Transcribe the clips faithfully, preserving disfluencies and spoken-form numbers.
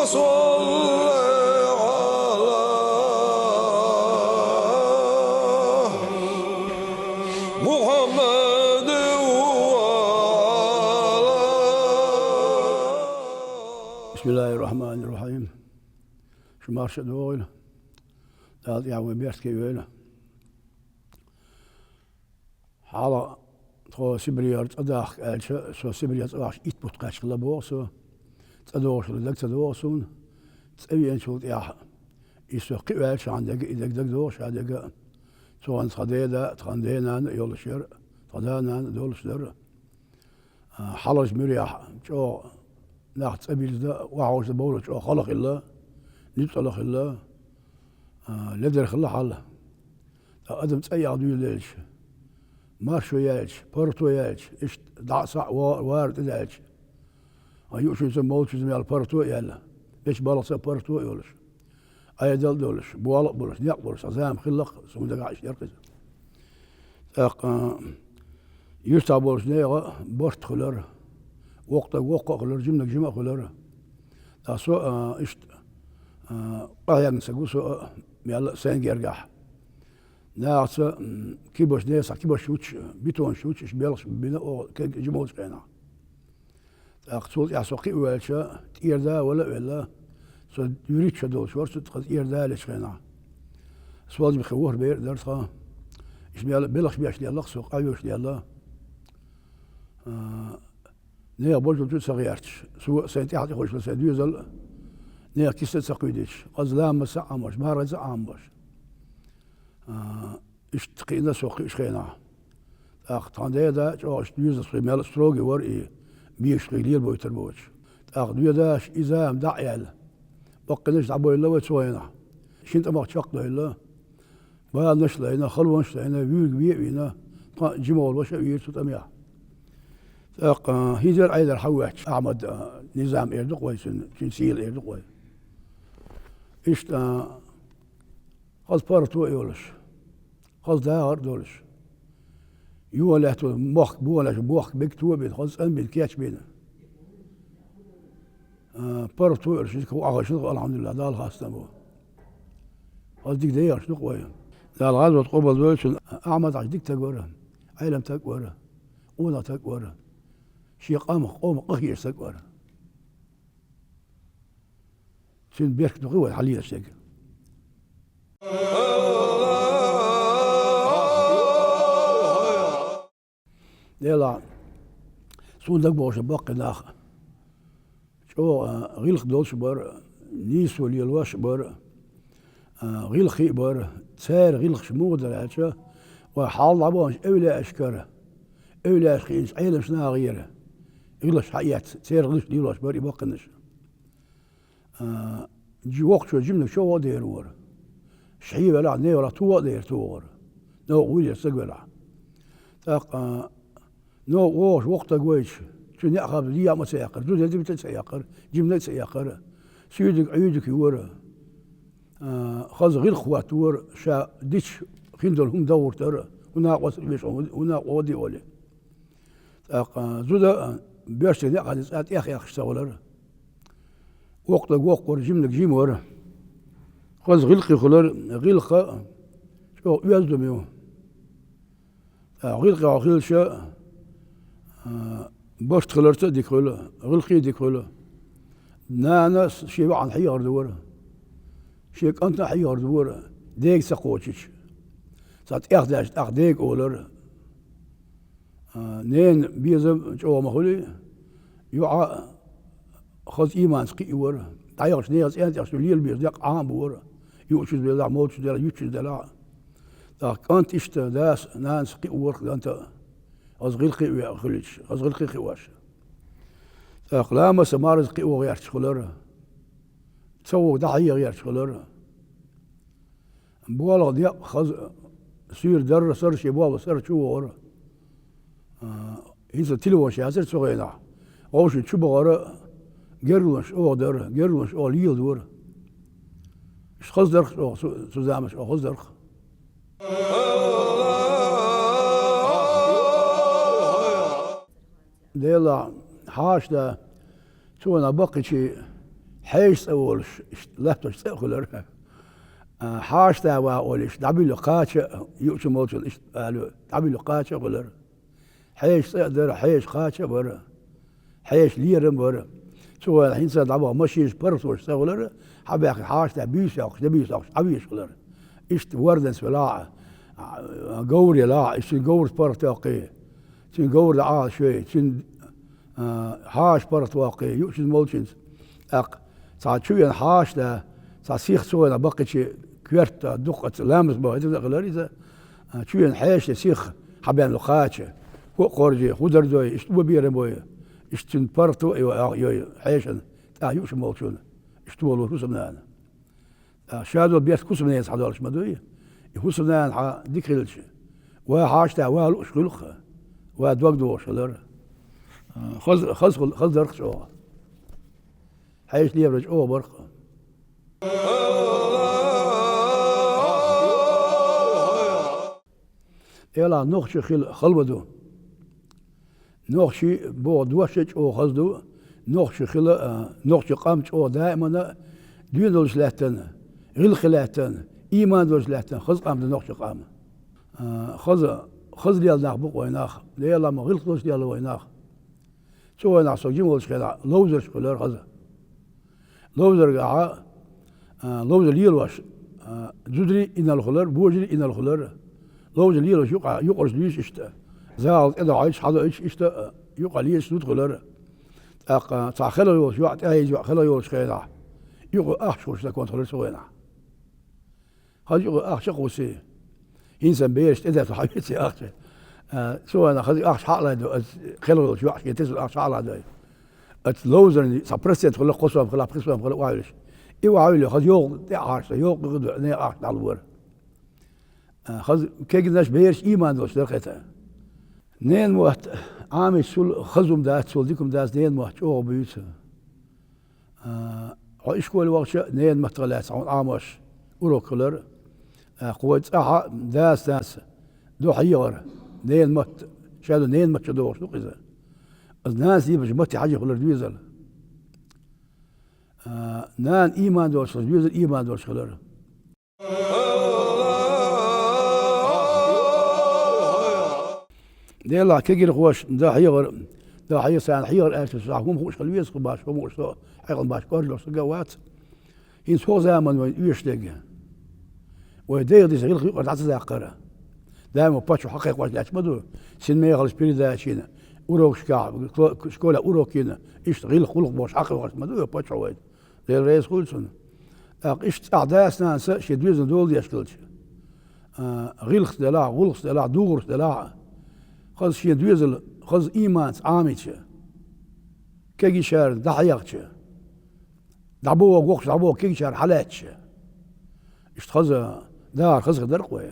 اللهم صل على محمد وعلى بسم الله الرحمن الرحيم. Шу марша догӀийла. Дала тӀехь вай беркате йойла. Хьала тхо Сибрера цӀа дахка аьлча, со Сибрера цӀа вахча итт бутт кхаьчкхилла боху со. ЦӀа догӀуш хилла даг ца догӀу суна. ЦӀа веанчул тӀехь и со кхиъ ваьлча, хьан дега, и дег даг догӀу ша дега. Цу гӀан тхан деда, тхан денана а йолуш яра, тхан да-нана а долуш дара. А, хьалхарчу муьрехь чӀогӀа нах цӀа бирзина, охьаховшийна бовла чӀогӀа хала хилла, нуьцкъала хилла, а, ледара хилла хьал. Ткъа адам цӀа яха дуьйладелча, маршо яьлча, паргӀато яьлча, иштта дӀа а схьа а ва-, вара тӀедаьлча, а, юучуьнца, молчуьнца мел паргӀато а яьлла, бечу балхаца паргӀато а йолуш. Ӏедал а долуш, болу а болуш, некъ а болуш, цхьа зама хилла-кх, суна дагахь иштта яра-кх иза. ТӀаккха, а, юьртахь болчу нехан барт а хуьлура, воккха стаг воккха а хуьлура, жиманиг жима а хуьлура. Ткъа со, а, иштта, а, къахьегна стаг ву со, а, мелла а сайна гергахь. Нахаца, м, кибаш, нехан кибаш юьтуш, бетонаш юьтуш, иштта белхаш бина оха кегий жимачу хенахь. ТӀаккха цул тӀаьхьа со кхиъна ваьлча, тӀера да вала а велла, со вуьрхӀитта шо долуш вара цу тӀера да лечу хенахь. Солжа-Михи ворхӀ бер а дара тхан. Иштта мел белхаш беш лелла-кх со, къахьоьгуш лелла. А, нехан божал чу а ца гӀерташ, со а сайн тӀаьхьа тӀехуьлуш хилла сайн доьзал а, нехан киста а ца кхуьйдуьйтуш, хаза ламаз а ца Ӏамош, марха а ца Ӏамош. А, Иштта кхиъна со кхиъначу хенахь. ТӀаккха тхан деда чӀогӀа иштта доьзалхой мел строгий вара и, бегашхой лелабойтур боцуш. ТӀаккха доьдаш иза-м дӀа а яьлла, баккхийнаш дӀабевлла вай цу хенахь. Шина тӀамах чекхдевлла, баланаш а лайна, халонаш а лайна, вуьйриг ве а вийна, тхан жима волу ваша а вийра цу тӀамехь. ТӀаккха хӀинца а Ӏедалера хьан ваьчча, Ахьмад, а, Низам эр ду-кх вай цуьнан, цуьнан сийла эр ду-кх вай. Иштта, а, хаза паргӀато а йолуш, хаза дахар а долуш. Юха лаьтташ мохк, бохкаш, бохк бегато а бина, хаза цӀанбина, кечбина. А, паргӀато а йолуш, иза кху ахалшна, алхьамдулиллахӀ, Далла хастам бу. Хаза дика дехаш ду-кх вай. Дала гӀазот къобалдойла цуьнан, Ахьмад Хьаьжа дика стаг вара, Ӏелам стаг вара, къонах стаг вара. Шен къам, къоман къахеташ стаг вара. Цуьнан беркат ду-кх вай хьалелаш дерг. Делахь, суна дагабовлуш баккхий нах чӀогӀа гӀиллакх долуш а бара, нийсо лелош а бара, а, гӀиллакхий а бара. Церан гӀиллакхаш муха дара аьлча, вай хьалха дӀабаханчу эвлаяашкара, эвлаяаш хиъначу Ӏеламчу нахера гӀиллакхаш схьаэцна, церан гӀиллакхаш лелош бара и баккхийнаш. А, жи-, воккхачо жиманиг чӀогӀа а дер вара. Шхье велахь, не велахь, тоха а дер тохара. Новкъа вуьйр стаг велахь. ТӀаккха, а, новкъа вогӀуш воккха стаг вайча, цуьнан неӀ хабза лиъ а ма ца яьккхира, зуда дибита а ца яьккхира, жиманиг а ца яьккхира. Суьйдиг Ӏуьйдиг юра. А, хаза гӀиллакх хӀоттавора, ша дича хин долу хӀума догӀуртара, хӀун накъост а веш, хӀун накъо а де олий. ТӀаккха зуда а, боьрша неӀ хаза цӀа тӀехъяхкаш ца хилара. Воккха стаг воккха вара, жиманиг жима вара. Хаза гӀиллакхий хуьлура, гӀиллакх а чӀогӀа оьзда ю. ТӀаккха гӀиллакхехь хилча, а, барт хиларца а дика хуьлу, гӀиллакхий а дика хуьлу. Нана шен йоӀана хьехар дора, шен кӀантана хьехар дора, дега ца кхочучу. Цхьа тӀехдаьлча тӀаккха дега олара. А, ненан безам чӀогӀа ма хуьлий, йоӀа хаза ийманца кхиъна вара, дӀаяханчу нехан цӀен тӀехь шу лела беза некъ Ӏамабора. Юучуьнца делахь, молчуьнца делахь, юьтучуьнца делахь. ТӀаккха кӀант иштта дас, нанас кхиавора кӀанта. Хаза гӀиллакхе а веа хуьлуьйтуш, хаза гӀиллакхе а кхиош. ТӀаккха ламаза, мархаза кхиаво гӀерташ хилар. Ца гӀо дӀахьо гӀерташ хилар. БолхагӀа некъ хаза суьйра дара, сара шен болх бара, сара чу вогӀура. А, хӀинца телефонаш яцара цу хенахь. Вовшашна чу бахара, гергарлонаш оха дара, гергарлонаш оха леладора. Иштта хаза дарх оха, цу, цу заманаш оха хаза дарх. Делахь, хьаша да, цо нах баккхийчи хьежа цӀа волуш, иштта латтош цӀа а хуьлура. А, хьаша да ван олуш, дӀабуьллу кхача а, юучу молчун иштта ала, дӀабуьллу кхача а хуьлура. Хьежа цӀа а дара, хьежа кхача а бара. Хьежа лерам бара. Цу хенахь хӀинца дӀабаха машинаш, паргӀатонаш ца хуьлура, хьабаьхкина хьаша да буьйса йоккхуш, де буьйса йоккхуш, Ӏа везаш хилара. Иштта ворданца велахь а, а, говр елахь а, иштта говрца паргӀат йоккхий. Цуьнан говр дӀаала шоьй, цуьнан, а, хьаша паргӀат воккхий, юучуьнца молчуьнца. ТӀаккха цхьа чу веана хьаша да, цхьа сиха цу хенахь баккхийчи коьрта дукха ца ламаз бан хӀетта а хилара иза, а, чу веана хьаша да сиха хьабаьнна кхача, хӀоъ кхоржий, хӀун дар дой, иштта тӀо берам бой, иштта цуьнан паргӀато а йой, йой хьешана, тӀаккха юучу молчунна, иштта толура хӀусамнана. ТӀаккха ша долу бертахь хӀусамненца хьадолуш ма дуй. И хӀусамнана хьан дика хилча, ва хьаша да, ва лууш хуьлу-кх, ва дог дохуш хилара. Хаза, хаза хуьлу, хаза дарх чӀогӀа. Хьешан лебаран чӀогӀа барх. Делахь, нохчий хила хала ма ду. Нохчий боху дош а чӀогӀа хаза ду. Нохчий хила, а, нохчийн къам чӀогӀа даимана а доьналлаш лаьттина, гӀиллакхе лаьттина, ийман долуш лаьттина хаза къам ду нохчийн къам. А, хаза, хаза лела нах бу-кх вайн нах, Делан ма гӀиллакх долуш лела вайн нах. Цу вайнахь со жима волчу хенахь ловзарш хуьлура хаза. Ловзаргахьа, а, ловзар лелош, а, зударий а инарла хуьлура, божарий а инарла хуьлура. Ловзар лелош юкъа-, юкъарчу дуьйцуш иштта. ЗагӀал тӀедохьуьйтуш, хьадоуьйтуш иштта, а, юкъа лелаш зуда хуьлура. ТӀаккха цхьа хелха йолуш йоӀ, тӀаьхьа йолуш йоӀ хелха йолчу хенахь, юкъа ахча хууш закон хуьлура цу вайнахь. Хаза юкъа ахча а кхуссий. ХӀинца бераш тӀедессалц хьан виций ахча? А, цу вайнахь хаза ахча хьа а лайдо, аса кхелхалчу йоӀ шен тесале ахча хьа а лайдой. Аса ловзарна цхьа процент хуьлу, кхо сом хуьлу, пхи сом хуьлу охьавуьлуш. И охьавуьллу, хаза йогӀу тӀе а хьаьрса, йогӀу къуьгӀу ду, нехан ахча дӀалора. А, хаза кегийнаш, бераш ийман долуш дара кхетта. Ненан мотт Ӏамийча цул хаза хӀума дац, цул дика хӀума дац, ненан мотт чӀогӀа буьйцу. А, хьо ишколе вахча а ненан маттах лаьцна хьуна Ӏамош урок хилар. А, кху вайн цӀахь а дас-нанас ду хьехар, ненан матта, шадолу ненан матта чу догӀуш ду-кх иза. Аса нанас дийцинчу матте хьажий хилар доьзал. А, нана ийман долуш хилча, доьзал ийман долуш хилар. Делахь, кегирхоша дан хьехар, дан хьехар, царна хьехар аьлча, сан хӀума хууш хила веза, хӀума баш, хӀума хууш со, хьекъал баш, кӀоржаллаш стаг а вац. ХӀинца хӀокху заманна вайна оьшуш дерг. Вай дайх дисина гӀиллакх юкъара дӀа ца даккхара. Даима паччахь хьакхайкхош лаьтташ ма ду. Синмехаллаш передачина, урокашкахь, школехь урок йина, иштта гӀиллакх-гӀуллакх бохуш хьакхайкхош ма ду вай паччахьо вайна. Дела реза хуьлда цунна. ТӀаккха иштта цӀахь дас-нанас шен доьзална дола деш хилча, а, гӀиллакхца делахь а, гӀуллакхца делахь а, духарца делахь а, хаза шен доьзал, хаза ийманца Ӏамийча, кегийчарна дӀахьехча, дӀабоху, воккхачу дӀабоху кегийчарна хьалаьттача, иштта хаза дахар хаза хир дара-кх вай.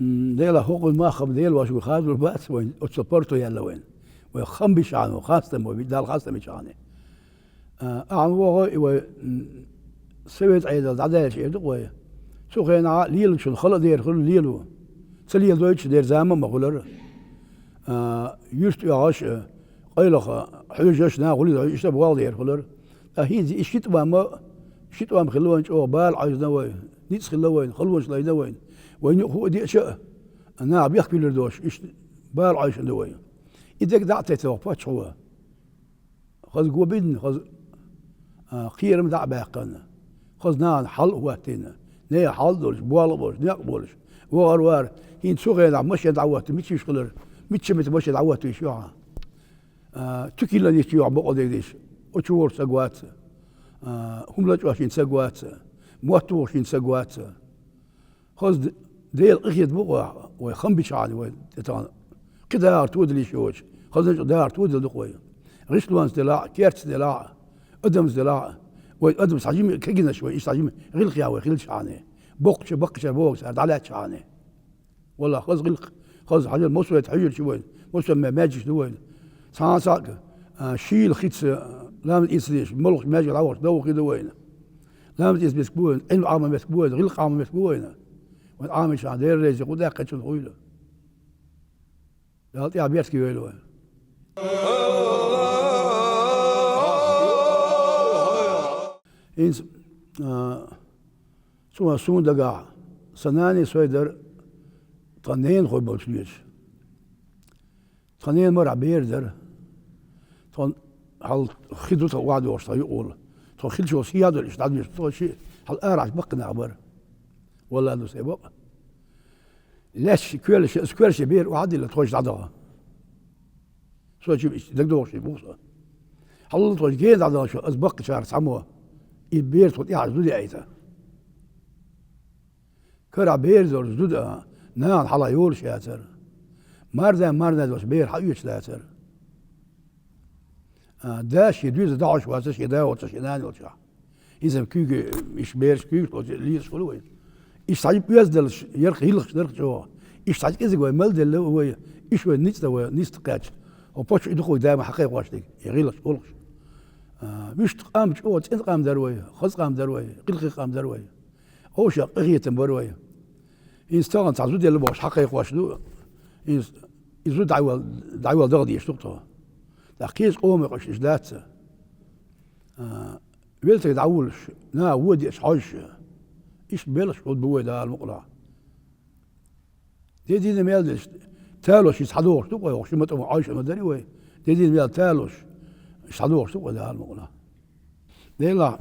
М, Дела, хӀокхунна мах-м Дела ваша ву хазлур бац вайн, оццул паргӀато яьлла вайн. Вай хам бишахьана, хастам вай, Далла хастам бечахьана. А, ахьа вогӀу и вай, м, совет Ӏедал дӀадаьлча эр ду-кх вай. Цу хенахь лелачунна хала а дера хуьлу лело. Ца леладойтуш дера зама а ма хуьлура. А, юьрт оьгӀаш а, къайлаха хьоьжуш а, наха гӀуллакх дохьуш, иштта болх бан дера хуьлура. Ткъа хӀинца и ши тӀом, ши тӀом хилла вайн чӀогӀа, бала Ӏойзина вай, ницкъ хилла вайна, халонаш лайна вайна. Вайна юкъа хӀуъа деача а, наха бехк биллар доцуш, иштта бала Ӏойшина ду вай. И дерг дӀа а теттина вай паччахьо. Хаза го бина, хаза, а, кхерам дӀа а баьккхина. Хаза нахана хьал а хӀоттийна. Нехан хьал а долуш, болх а болуш, некъ а болуш. ВогӀур вара, хӀинца цу хенахь машен дӀахӀотта, мича йиш хилар, мичча мета машен дӀахӀоттийша ю хьан. А, туькиллан йитта ю хьан бакъо дегдийша. Учу вор саг вац, а, хӀума лачкъош йина саг вац, мотт вохуш йина саг вац. Хаза Д-, Делан къинхетам бу вай, вай хам бичахьана вай тӀетахана. Кхин дахар тодалийта йоцуш, хазанчу дахар тодалийта ду-кх вай. ГӀишлонца делахь а, керта делахь а, адамца делахь а. Вай адамца хьажима кегийнаш вай, иштта хьажима гӀиллакхехь вай хилчахьана. Боккхачу, баккхачара боху цара дӀалаьцначахьана. Валлахь, хаза гӀиллакх, хаза хьажар, массо а хьуьжарш ю вайна, массо а ма-, маьждигаш ду вайна. Цхьана цхьаъ, а, шийла хица, а, ламаз эца дезаш, молхаш маьждиге дӀавахча, довха хи ду вайна. Ламаз эца меттиг бу вайна, Ӏилма Ӏаман меттиг бу вайна, гӀиллакх Ӏаман меттиг бу вайна. Вайн Ӏамийчахьана Дела реза, кху даьккхинчун хуйла. Дала тӀехь беркате йойла вай. ХӀинца, а, цо суна дагахь, сан нана а, со а дара тхан ненахой болчу лоьцуш. Тхан ненан марахь бер дара. Тхан хьал хи ду тхан охьадогӀуш тхан юкъахула. Тхо хилчо схьа а долуш дӀадоьшу, тхо ши хьал арахьа баккхий нах бара. Валлахь, ду сайн бакъ. Лаьцна коьртачу, аса коьртачу бер охьадилла тхойша дӀадахана. Со чу иштта дагадогӀуш бу со. Хьалла тхойша гена дӀадахана шу, аса баккхийчарах цхьаммо. И бер тхо тӀехь зуда яийта. Карахь бер долуш зуда а, нана хьалха йолуш яцара. Марда, марда долуш бер хьаоьцуш дацара. А, да шен доьзал дӀахьош вацара, шен да воцуш, шен нана йолчохь. Иза куьйга, иштта бераш куьйгаш лоцу лелаш хуьлу вай. Иштта хьаьжа оьзда деллаш, ярх гӀиллакхаш дара чӀогӀа. Иштта хьаьжа кӀезиг вай мел делла вай, иштта вай ницкъ дан вай, ницкъ кхаьчча. Хьо почу и дукхуьйга даима хьакхайкхош дерг, и гӀиллакхаш, гӀуллакхаш. А, вуьшта къам чӀогӀа цӀена къам дара вай, хаза къам дара вай, гӀиллакхе къам дара вай. Овшах къинхетам бара вай. Иза тахана цхьа зуда елла бохуш хьакхайкхош ду. Иза, и зуда дӀавелла, дӀавелла даха дезаш ду-кх тхо. ТӀаккха кхечу къоман къуьйсуш иштта дац. А, велла стаг дӀавуллуш, наха вон деъча хьожуш. Иштта белхаш хуьлу бу вай Дала мукъалахь. Де дийна мел дерш, талош иза схьадогӀуш ду-кх вай, хӀокху ши матӀа Ӏойша ма дарий вай. Де дийна мел талош, иза схьадогӀуш ду-кх вай Дала мукъалахь. Делахь,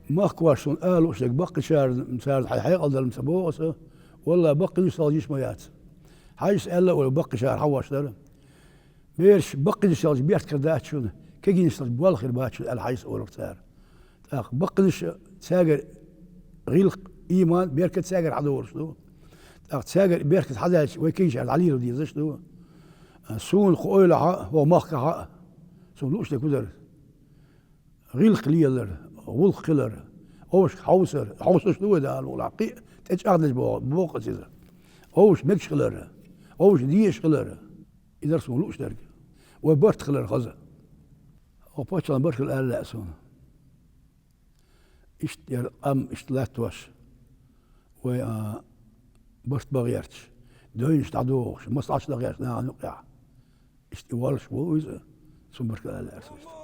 махкахошна суна ала лууш дерг баккхийчарна, царна хьайн хьекъал дала ца боху аса, валлахь, баккхийнаш селхаш йиш ма яц. Хьаьжас аьлла а вай баккхийчара хьахош дара. Бераш баккхийнаш селхаш беркат хир дац шуна, кегийнаш селхаш болх хир бац шуна аьлла, хьаьжас олура цара. ТӀаккха баккхийнаш цаьргара гӀиллакх, ийман, беркат цаьргара хьадолуш ду. ТӀаккха цаьргара беркат хьадаьлча, вай кегийчара дӀалело дезаш ду. Суна кху эвлахь а, хӀокху махкахь а, суна лууш дерг хӀун дара? ГӀиллакх лелар, гӀуллакх хилар, овшах хьовсар, хьовсуш ду вай Дала мукъалахь, кхин а тӀечӀагӀдеш боху, боху аса иза. Овшах мегаш хилар, овшах дезаш хилар, и дара суна лууш дерг. Вай барт хилар хаза. Хьо паччахьна баркалла ала лаьа суна. Иштта яра къам иштта латтош, вай, а, барт бан гӀерташ, девнаш дӀадохуш, маса Ӏаш дан гӀерташ нахана юкъехь. Иштта и воллуш ву иза, цунна баркалла ала лаьара суна иштта.